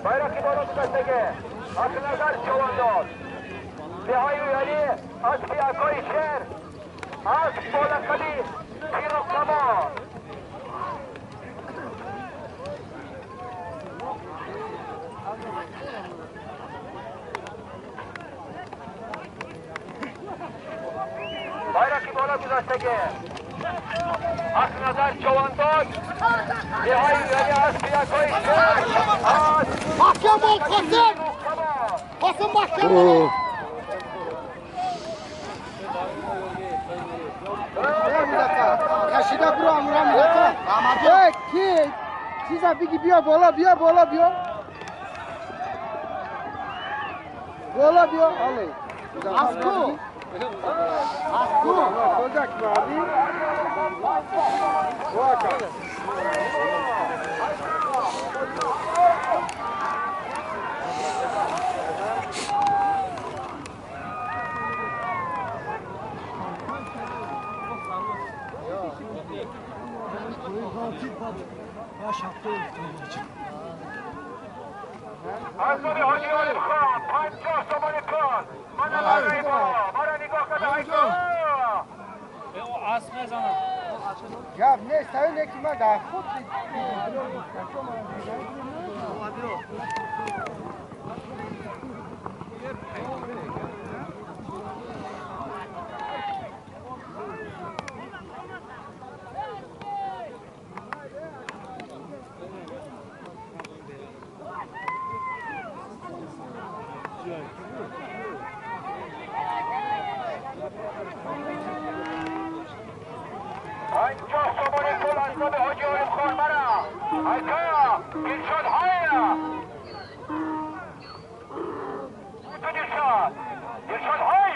Bayrakı بالا گذاشتگه از نظر چوانداز بهای یعنی از پیاکای شهر از بالا کلی تیر و کمان bayrakı بالا گذاشتگه از نظر چوانداز بهای یعنی از پیاکای شهر از Mahkem ol Kasım! Kasım mahkem ol! Kaşida bro amuram yata. Ki size bigi biya bola biya bola biya. Bola biya Ali. Asku. Asku. Olacak mı abi? Boğa. از حاجی عالم خان 50 سومانی کن من برای بالا مرا نگاه کن او اسب نزنم گپ نیست تا یکی من در خود حاجی عالم خان مرا ایکا دلشاد های تو دلشاد دلشاد های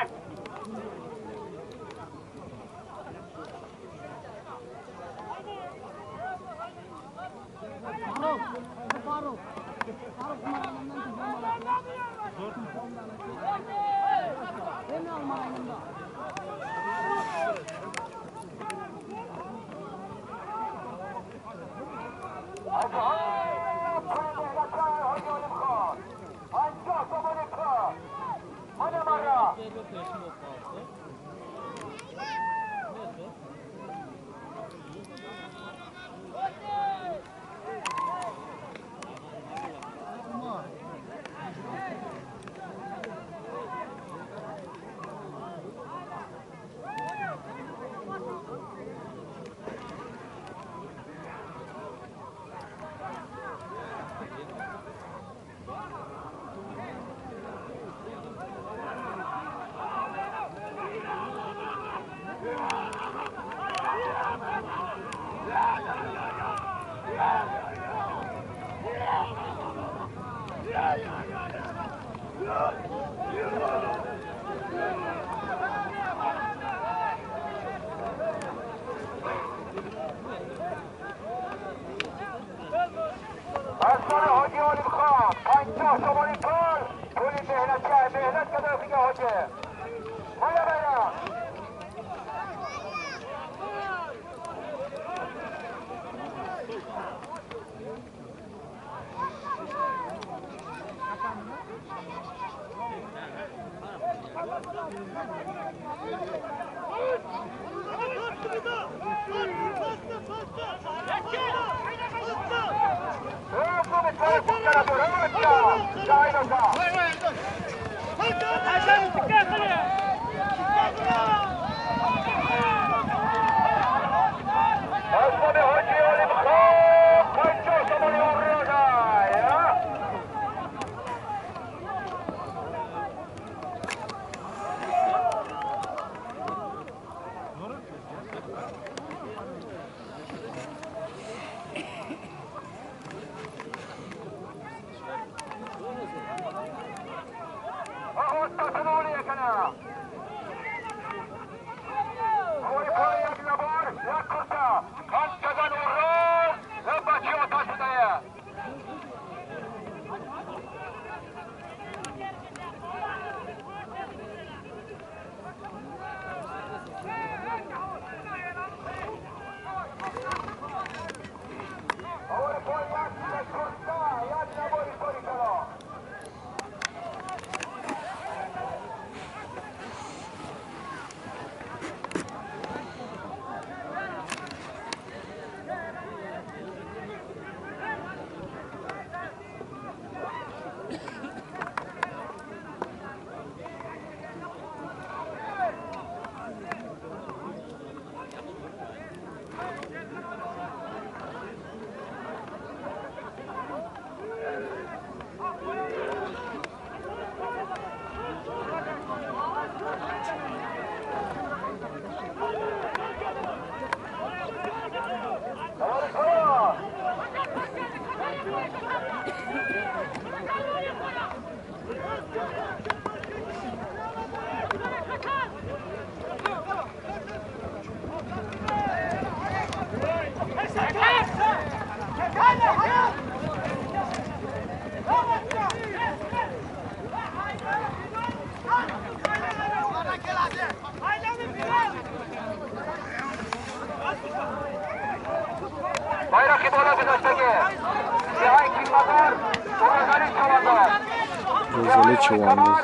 Розали чувандоз.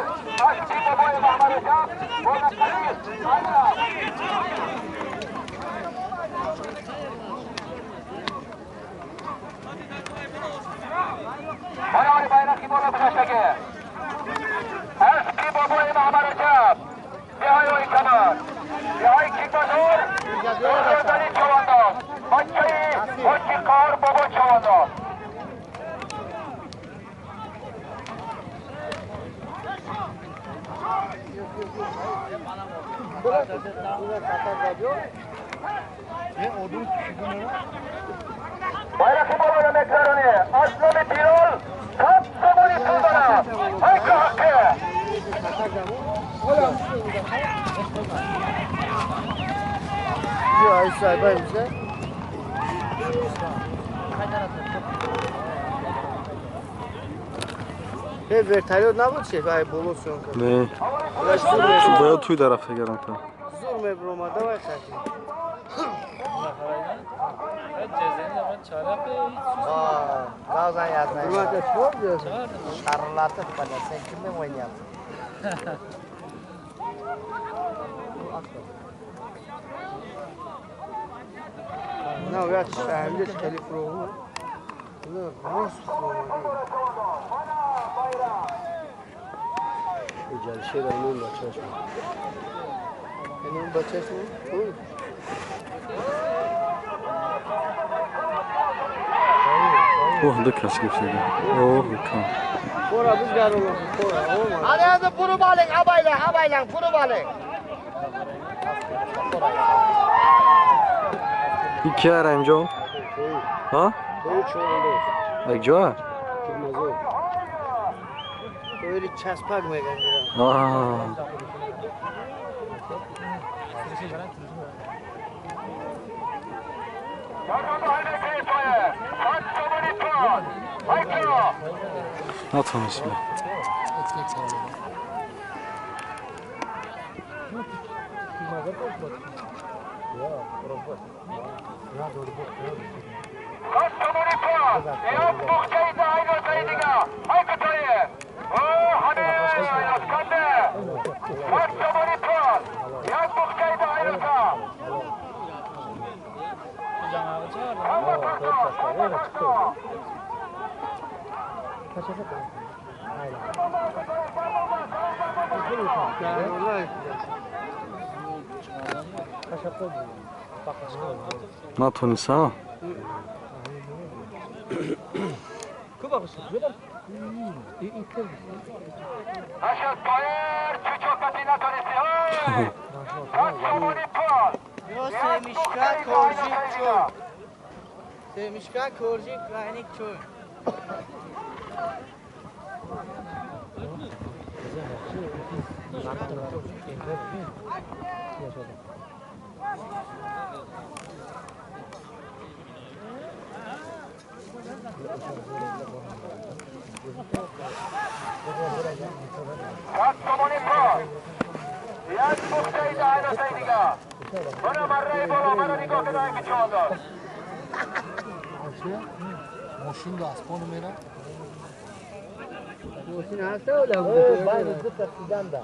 Вертолёт набуд шеф, ай боло съёмка. Не. Бояд туй дарафта гаранта. Зур меброма, давай хати. Bazen yazmayı. Şarlatıp bana sen kimle oynuyorsun? Ne o ya hem de telif ruhu. Ne rost ruhu. Jalşehir onun bachas. Onun bachas mı? Oh, da kaç gitsin. Oh, tamam. Bora biz garolo, bora, olmaz. Hadi hadi bunu balın, abayla, abayla, bunu balın. İki arayım John. Ha? Like Joe? Öyle çaspak mı gandira? Aa. Натонистем. Натониса? Semişka korjik raynik çoy. صد سومانی پاس یک بخچه دهناسه دیگه برو مره بالا مرا نگاه کنه که چهانداز ماشین دا اسپانو میره ماشین هسته ولا بعد دو تا سیدان دا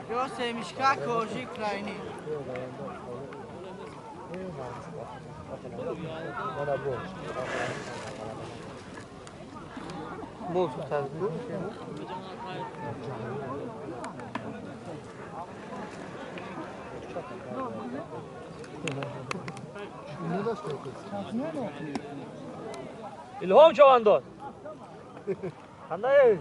یا سمیشکا کوژی کلاینی Илҳом Чавандоз. Қандай?